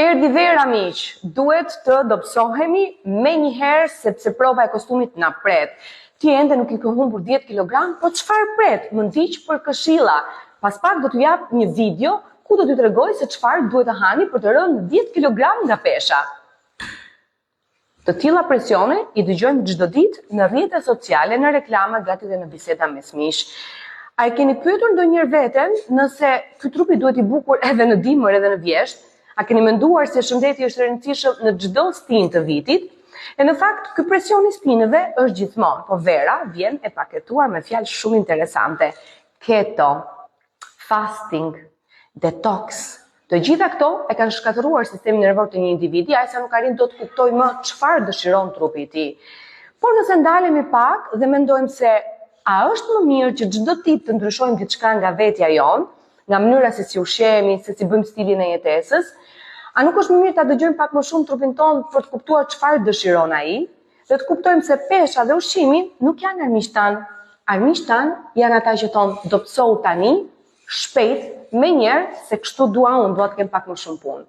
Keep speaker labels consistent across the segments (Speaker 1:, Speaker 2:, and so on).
Speaker 1: Erdhi vera miq, duhet të dobësohemi menjëherë sepse prova e kostumit na pret. Ti ende nuk i ke humbur 10 kg, po çfarë pret? Më ndiq për këshilla. Pas pak do t'ju jap një video ku do t'ju tregoj se çfarë duhet të hani për të rënë 10 kg nga pesha. Të tilla presione i dëgjojmë çdo ditë në rrjete sociale, në reklama, gati dhe në biseda mes miqsh. A e keni pyetur ndonjëherë veten nëse ky trupi duhet i bukur edhe në dimër edhe në vjeshtë? A keni menduar se shëndeti është i rëndësishëm në çdo stinë të vitit? E në fakt, ky presion i stinëve është gjithmonë, po vera vjen e paketuar me fjalë shumë interesante. Keto, fasting, detox. Të gjitha këto e kanë shkatërruar sistemin nervor të një individi, aq sa nuk arrin dot të kuptojë më çfarë dëshiron trupi i tij. Por nëse ndalemi pak dhe mendojmë se a është më mirë që çdo ditë të ndryshojmë diçka nga vetja jonë, nga mënyra se si ushqehemi, se si bëjmë stilin e jetesës, a nuk është më mirë ta dëgjojmë pak më shumë trupin tonë për të kuptuar çfarë dëshiron ai? Dhe të kuptojmë se pesha dhe ushqimi nuk janë armiqtë tanë. Armiqtë tanë janë ata që thonë dobësohu tani, shpejt, menjëherë, se kështu dua unë, dua të kem pak më shumë punë.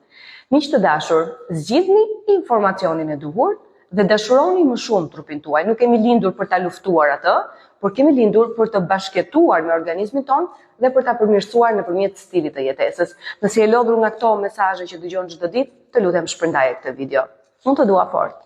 Speaker 1: Miq të dashur, zgjidhni informacionin e duhur dhe dashuroni më shumë trupin tuaj. Nuk kemi lindur për ta luftuar atë, por kemi lindur për të bashkëjetuar me organizmin tonë dhe për ta përmirësuar nëpërmjet stilit të jetesës. Nëse je lodhur nga këto mesazhe që dëgjon çdo ditë, të lutem shpërndaje këtë video. Unë të dua fort.